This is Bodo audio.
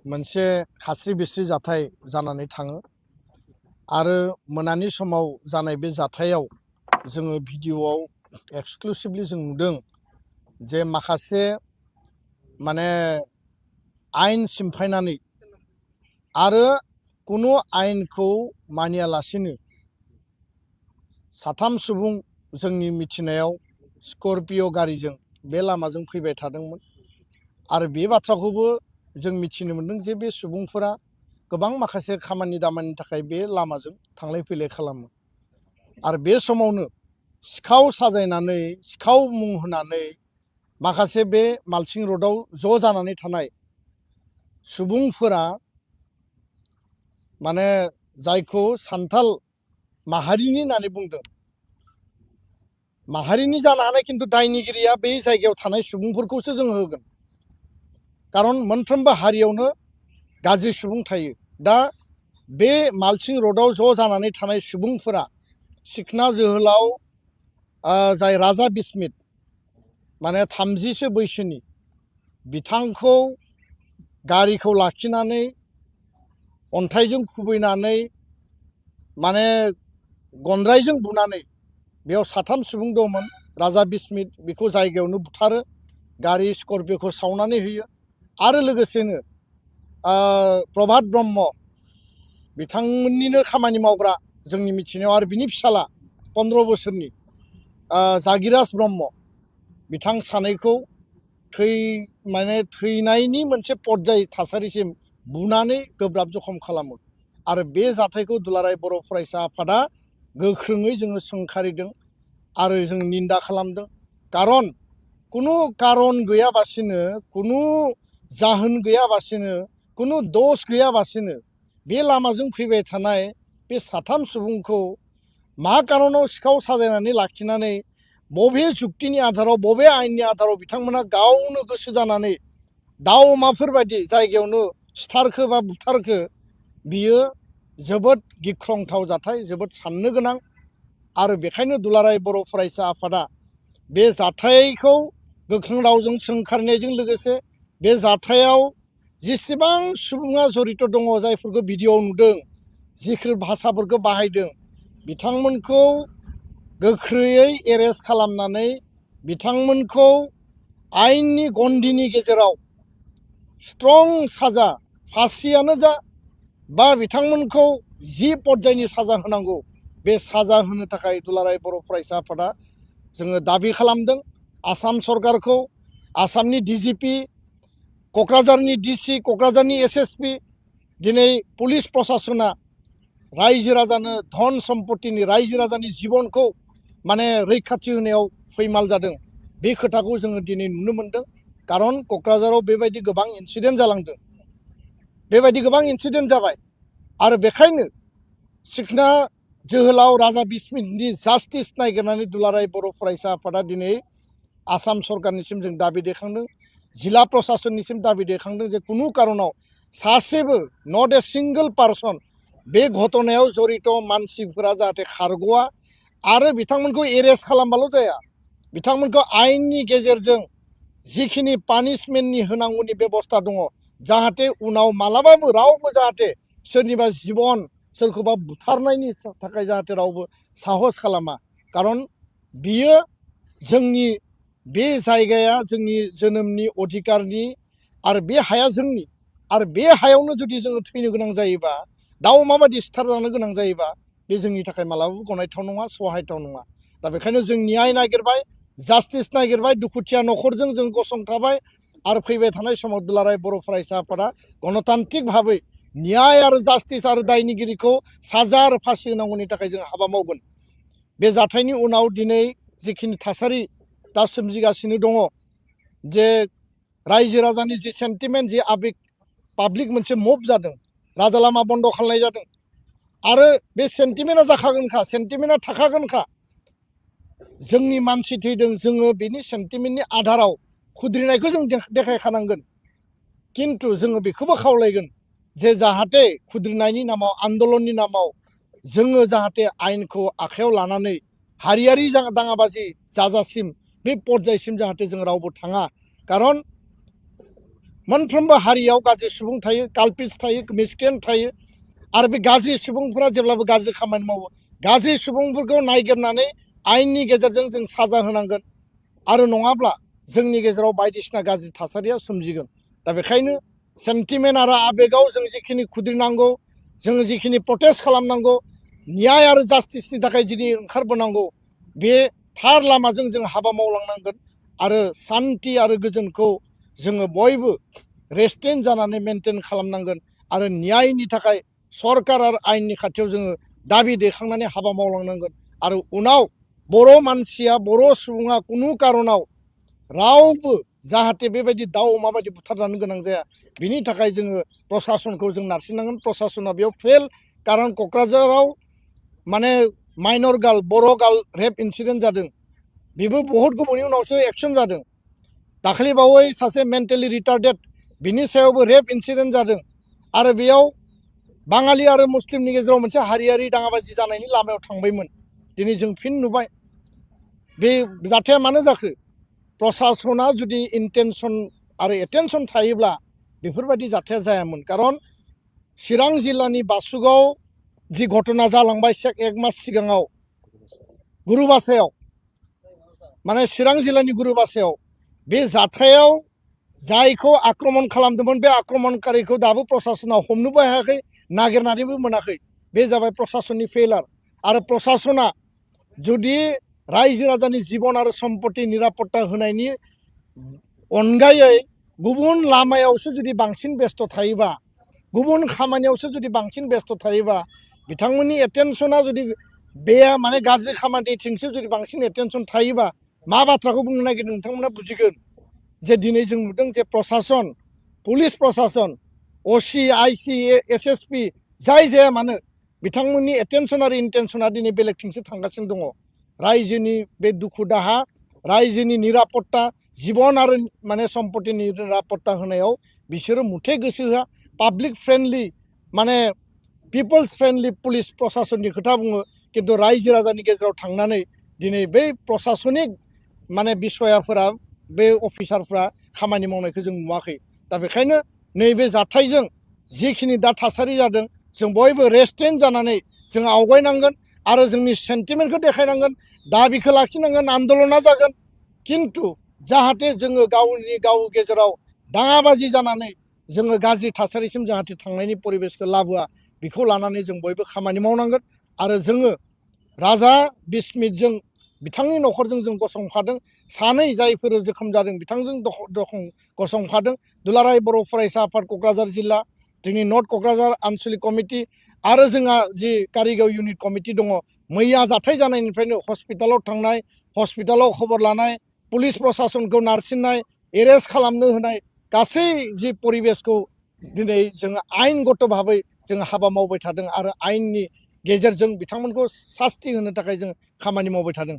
मोनसे खास्रि बिस्रि जाथाय जानानै थाङो आरो मोनानि समाव जानाय बे जाथायाव जोङो भिडिअआव एक्सक्लुसिभलि जों नुदों जे माखासे माने आयेन सिमफायनानै आरो कुनु आयेनखौ मानियालासिनो साथाम सुबुं जोंनि मिथिनायाव स्करपिय' गारिजों बे लामाजों फैबाय थादोंमोन आरो बे बाथ्राखौबो जों मिथिनो मोनदों जे बे सुबुंफोरा गोबां माखासे खामानि दामानिनि थाखाय बे लामाजों थांलाय फैलाय खालामो आरो बे समावनो सिखाव साजायनानै सिखाव मुं होनानै माखासे बे मालसिं रडआव ज' जानानै थानाय सुबुंफोरा माने जायखौ सान्थाल माहारिनि होननानै बुंदों माहारिनि जानो हानाय खिन्थु दायनिगिरिया बे जायगायाव थानाय सुबुंफोरखौसो जों होगोन खारन मोनफ्रोमबो हारियावनो गाज्रि सुबुं थायो दा बे मालसिं रडआव ज' जानानै थानाय सुबुंफोरा सिखना जोहोलाव जाय राजा बिस्मित माने 30सो बैसोनि बिथांखौ गारिखौ लाखिनानै अन्थाइजों खुबैनानै माने गनद्रायजों बुनानै बेयाव साथाम सुबुं दंमोन राजा बिस्मित बेखौ जायगायावनो बुथारो गारि स्करपिय'खौ सावनानै होयो आरो लोगोसेनो प्रभात ब्रह्म बिथांमोननिनो खामानि मावग्रा जोंनि मिथिनायाव आरो बिनि फिसाला 15 बोसोरनि जागिराज ब्रह्म बिथां सानैखौ माने थैनायनि मोनसे पर्याय थासारिसिम बुनानै गोब्राब जखम खालामो आरो बे जाथायखौ दुलाराय बर' फरायसा आफादा गोख्रोङै जोङो सोंखारिदों आरो जों निन्दा खालामदों खारन कुनु कारन गैयाबासिनो कुनु जाहोन गैयाबासिनो कुनु दस गैयाबासिनो बे लामाजों फैबाय थानाय बे साथाम सुबुंखौ मा कारनाव सिखाव साजायनानै लाखिनानै बबे जुक्तिनि आधाराव बबे आयेननि आधाराव बिथांमोना गावनो गोसो जानानै दाउ अमाफोर बायदि जायगायावनो सिथारखो बा बुथारखो बियो जोबोद गिख्रंथाव जाथाय जोबोद साननो गोनां आरो बेखायनो दुलाराय बर' फरायसा आफादा बे जाथायखौ गोख्रों रावजों सोंखारिनायजों लोगोसे बे जाथायाव जेसेबां सुबुङा जरित दङ जायफोरखौ भिडिअआव नुदों जिखिनि भाषाफोरखौ बाहायदों बिथांमोनखौ गोख्रैयै एरेस्ट खालामनानै बिथांमोनखौ आयेननि गन्डिनि गेजेराव स्ट्रं साजा फासियानो जा बा बिथांमोनखौ जि पर्यायनि साजा होनांगौ बे साजा होनो थाखाय दुलाराय बर' फरायसा आफादा जोङो दाबि खालामदों आसाम सरकारखौ आसामनि डिजिपि क'क्राझारनि डिसि क'क्राझारनि एसएसपि दिनै पुलिस प्रशासना रायजो राजानो धन सम्पतिनि रायजो राजानि जिबनखौ माने रैखाथि होनायाव फैमाल जादों बे खोथाखौ जोङो दिनै नुनो मोनदों खारन क'क्राझाराव बेबायदि गोबां इनसिडेन्ट जालांदों बेबायदि गोबां इनसिडेन्ट जाबाय आरो बेखायनो सिखना जोहोलाव राजा बिस्मितनि जास्टिस नागिरनानै दुलाराय बर' फरायसा आफादा दिनै आसाम सरकारनिसिम जों दाबि दैखांदों जिल्ला प्रशासननिसिम दाबि दैखांदों जे कुनु कारनाव सासेबो नट ए सिंगल पार्सन बे घटनायाव जरित मानसिफोरा जाहाथे खारग'आ आरो बिथांमोनखौ एरेस्ट खालामबाल' जाया बिथांमोनखौ आयेननि गेजेरजों जिखिनि पानिशमेन्टनि होनांगौनि बेबस्था दङ जाहाथे उनाव मालाबाबो रावबो जाहाथे सोरनिबा जिबन सोरखौबा बुथारनायनि थाखाय जाहाथे रावबो साहस खालामा खारन बियो जोंनि बे जायगाया जोंनि जोनोमनि अधिकारनि आरो बे हाया जोंनि आरो बे हायावनो जुदि जोङो थैनो गोनां जायोबा दाउ अमाबादि सिथारजानो गोनां जायोबा बे जोंनि थाखाय मालाबाबो गनायथाव नङा सहायथाव नङा दा बेखायनो जों न्याय नागिरबाय जास्टिस नागिरबाय दुखुथिया न'खरजों जों गसंथाबाय आरो फैबाय थानाय समाव दुलाराय बर' फरायसा आफादा गणतान्त्रिक भाबै न्याय आरो जास्टिस आरो दायनिगिरिखौ साजा आरो फासि होनांगौनि थाखाय जों हाबा मावगोन बे जाथायनि उनाव दिनै जिखिनि थासारि दा सोमजिगासिनो दङ जे रायजो राजानि जि सेन्टिमेन्ट जि आबेग पाब्लिक मोनसे मुभ जादों राजा लामा बन्द खालामनाय जादों आरो बे सेन्टिमेन्टआ जाखागोनखा सेन्टिमेन्टआ थाखागोनखा जोंनि मानसि थैदों जोङो बेनि सेन्टिमेन्टनि आधाराव खुद्रिनायखौ जों देखायखानांगोन किन्तु जोङो बेखौबो खावलायगोन जे जाहाथे खुद्रिनायनि नामाव आन्दलननि नामाव जोङो जाहाथे आयेनखौ आखायाव लानानै हारियारि दाङाबाजि जाजासिम बे पर्यायसिम जाहाथे जों रावबो थाङा खारन मोनफ्रोमबो हारियाव गाज्रि सुबुं थायो, काल्पिट्स थायो, मिसक्रिएन्ट थायो आरो बे गाज्रि सुबुंफोरा जेब्लाबो गाज्रि खामानि मावो। गाज्रि सुबुंफोरखौ नायगिरनानै आयेननि गेजेरजों जों साजा होनांगोन आरो नङाब्ला जोंनि गेजेराव बायदिसिना गाज्रि थासारिया सोमजिगोन। दा बेखायनो सेन्टिमेन्ट आरो आबेगाव जों जिखिनि खुद्रिनांगौ, जों जिखिनि प्रटेस्ट खालामनांगौ, न्याय आरो जास्टिसनि थाखाय दिनै ओंखारबोनांगौ, बे थार लामाजों जों हाबा मावलांनांगोन आरो सान्थि आरो गोजोनखौ जोङो बयबो रेस्ट्रेन्ट जानानै मेनटेन खालामनांगोन आरो न्यायनि थाखाय सरकार आरो आयेननि खाथियाव जोङो दाबि दैखांनानै हाबा मावलांनांगोन आरो उनाव बर' मानसिया, बर' सुबुङा खुनु कारनाव रावबो जाहाथे बेबायदि दाउ अमा बायदि बुथारजानो गोनां जाया, बिनि थाखाय जोङो प्रसासनखौ जों नारसिननांगोन। प्रसासना बेयाव फेल, कारन क'क्राझाराव माने माइनर गार्ल, बर' गार्ल रेप इन्सिडेन्ट जादों। बेबो बहुत गोबावनि उनावसो एक्सन जादों। दाखालि बावै सासे मेन्टेलि रिटार्डेड, बिनि सायावबो रेप इन्सिडेन्ट जादों आरो बेयाव बाङालि आरो मुस्लिमनि गेजेराव मोनसे हारियारि दाङाबाजि जानायनि लामायाव थांबायमोन। दिनै जों फिन नुबाय। बे जाथाया मानो जाखो? प्रसासना जुदि इन्टेनसन आरो एटेनसन थायोब्ला बेफोरबायदि जाथाया जायामोन। कारन चिरां जिल्लानि बासुगाव जि घटना जालांबाय एक मास सिगाङाव गुरुबासायाव, माने चिरां जिल्लानि गुरुबासायाव, बे जाथायाव जायखौ आक्रमण खालामदोंमोन बे आक्रमणकारिखौ दाबो प्रसासना हमनोबो हायाखै, नागिरनानैबो मोनाखै। बे जाबाय प्रसासननि फेलार। आरो प्रसासना जुदि रायजो राजानि जिबन आरो सम्पति निरापत्ता होनायनि अनगायै गुबुन लामायावसो जुदि बांसिन बेस्थ' थायोबा, गुबुन खामानियावसो जुदि बांसिन बेस्थ' थायोबा, बिथांमोननि एटेनसना जुदि बे माने गाज्रि खामानिथिंसो जुदि बांसिन एटेनसन थायोबा, मा बाथ्राखौ बुंनो नागिरदों नोंथांमोना बुजिगोन जे दिनै जों नुदों जे प्रसासन, पुलिस प्रसासन, असि, आइसि, एसएसपि जाय जाया मानो बिथांमोननि एटेनसन आरो इन्टेनसना दिनै बेलेगथिंसो थांगासिनो दङ। रायजोनि बे दुखु दाहा, रायजोनि निरापत्ता, जिबन आरो माने सम्पतिनि निरापत्ता होनायाव बिसोरो मुथे गोसो होआ। पाब्लिक फ्रेन्डलि माने पिपल्स फ्रेन्डलि पुलिस प्रसासननि खोथा बुङो, किन्तु रायजो राजानि गेजेराव थांनानै दिनै बै प्रसासनिक माने बिसयाफोरा, बे अफिसारफ्रा खामानि मावनायखौ जों नुवाखै। दा बेखायनो नैबे जाथायजों जिखिनि दा थासारि जादों, जों बयबो रेस्ट्रेन्ट जानानै जों आवगायनांगोन आरो जोंनि सेन्टिमेन्टखौ देखायनांगोन, दाबिखौ लाखिनांगोन, आन्दलना जागोन। किन्तु जाहाथे जोङो गाव गेजेराव दाङाबाजि जानानै जोङो गाज्रि थासारिसिम जाहाथे थांनायनि परिबेसखौ लाबोआ, बेखौ लानानै जों बयबो खामानि मावनांगोन। आरो जोङो राजा बिस्मितजों, बिथांनि न'खरजों जों गसंफादों। सानै जायफोर जोखोम जादों बिथांजों गसंफादों। दुलाराय बर' फरायसा आफाद क'क्राझार जिल्ला, जोंनि नर्थ क'क्राझार आनसलिक कमिटि आरो जोंहा जि कारिगाव इउनिट कमिटि दङ। मैया जाथाय जानायनिफ्रायनो हस्पिटालाव थांनाय, हस्पिटालाव खबर लानाय, पुलिस प्रसासनखौ नारसिननाय, एरेस्ट खालामनो होनाय, गासै जि परिबेसखौ दिनै जोङो आयेनगत भाबै जों हाबा मावबाय थादों आरो आयेननि गेजेरजों बिथांमोनखौ सास्ति होनो थाखाय जों खामानि मावबाय थादों।